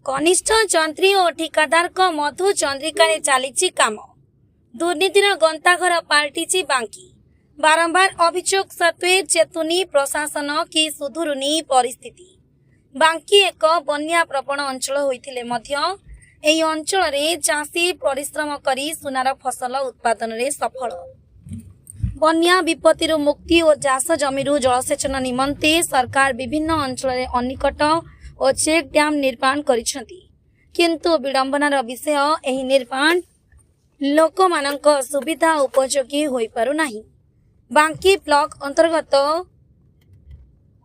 କନିଷ୍ଠ ଯନ୍ତ୍ରୀ ଓ ଠିକାଦାରଙ୍କ ମଧୁ ଚନ୍ଦ୍ରିକାରେ ଚାଲିଛି କାମ। ଦୁର୍ନୀତିର ଗନ୍ତାଘର ପାଲଟିଛି ବାଙ୍କି। ବାରମ୍ବାର ଅଭିଯୋଗ ସତ୍ତ୍ୱେ ଚେତୁନି ପ୍ରଶାସନ କି ସୁଧୁରୁନି ପରିସ୍ଥିତି। ବାଙ୍କି ଏକ ବନ୍ୟା ପ୍ରବଣ ଅଞ୍ଚଳ ହୋଇଥିଲେ ମଧ୍ୟ ଏହି ଅଞ୍ଚଳରେ ଚାଷୀ ପରିଶ୍ରମ କରି ସୁନାର ଫସଲ ଉତ୍ପାଦନରେ ସଫଳ। ବନ୍ୟା ବିପତ୍ତିରୁ ମୁକ୍ତି ଓ ଚାଷ ଜମିରୁ ଜଳସେଚନ ନିମନ୍ତେ ସରକାର ବିଭିନ୍ନ ଅଞ୍ଚଳରେ ଅନିକଟ ଓ ଚେକ୍ ଡ୍ୟାମ୍ ନିର୍ମାଣ କରିଛନ୍ତି। କିନ୍ତୁ ବିଡ଼ମ୍ବନାର ବିଷୟ, ଏହି ନିର୍ମାଣ ଲୋକମାନଙ୍କ ସୁବିଧା ଉପଯୋଗୀ ହୋଇପାରୁନାହିଁ। ବାଙ୍କି ବ୍ଲକ ଅନ୍ତର୍ଗତ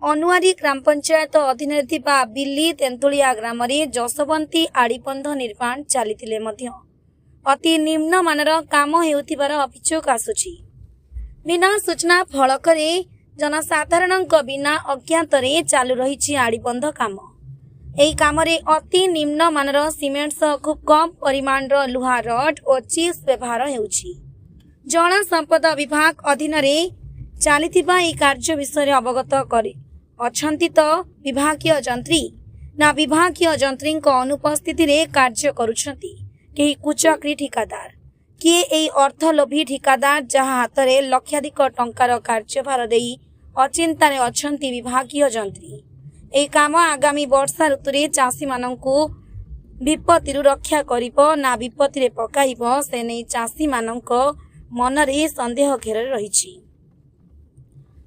ଅନୁଆରୀ ଗ୍ରାମ ପଞ୍ଚାୟତ ଅଧୀନରେ ଥିବା ବିଲି ତେନ୍ତୁଳିଆ ଗ୍ରାମରେ ଯଶୋବନ୍ତୀ ଆଡ଼ିବନ୍ଧ ନିର୍ମାଣ ଚାଲିଥିଲେ ମଧ୍ୟ ଅତି ନିମ୍ନମାନର କାମ ହେଉଥିବାର ଅଭିଯୋଗ ଆସୁଛି। ବିନା ସୂଚନା ଫଳକରେ ଜନସାଧାରଣଙ୍କ ବିନା ଅଜ୍ଞାତରେ ଚାଲୁ ରହିଛି ଆଡ଼ିବନ୍ଧ କାମ। ଏହି କାମରେ ଅତି ନିମ୍ନମାନର ସିମେଣ୍ଟ ସହ ଖୁବ୍ କମ୍ ପରିମାଣର ଲୁହା ରଡ୍ ଓ ଚିପ୍ସ ବ୍ୟବହାର ହେଉଛି। ଜଳ ସମ୍ପଦ ବିଭାଗ ଅଧୀନରେ ଚାଲିଥିବା ଏହି କାର୍ଯ୍ୟ ବିଷୟରେ ଅବଗତ କରି ଅଛନ୍ତି ତ ବିଭାଗୀୟ ଯନ୍ତ୍ରୀ, ନା ବିଭାଗୀୟ ଯନ୍ତ୍ରୀଙ୍କ ଅନୁପସ୍ଥିତିରେ କାର୍ଯ୍ୟ କରୁଛନ୍ତି କେହି କୁଚକ୍ରୀ ଠିକାଦାର? କିଏ ଏହି ଅର୍ଥଲୋଭୀ ଠିକାଦାର, ଯାହା ହାତରେ ଲକ୍ଷାଧିକ ଟଙ୍କାର କାର୍ଯ୍ୟଭାର ଦେଇ ଅଚିନ୍ତାରେ ଅଛନ୍ତି ବିଭାଗୀୟ ଯନ୍ତ୍ରୀ? ଏହି କାମ ଆଗାମୀ ବର୍ଷା ଋତୁରେ ଚାଷୀମାନଙ୍କୁ ବିପତ୍ତିରୁ ରକ୍ଷା କରିବ ନା ବିପତ୍ତିରେ ପକାଇବ, ସେ ନେଇ ଚାଷୀମାନଙ୍କ ମନରେ ସନ୍ଦେହ ଘେରରେ ରହିଛି।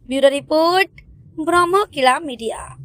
Bureau report, Brahmakila media.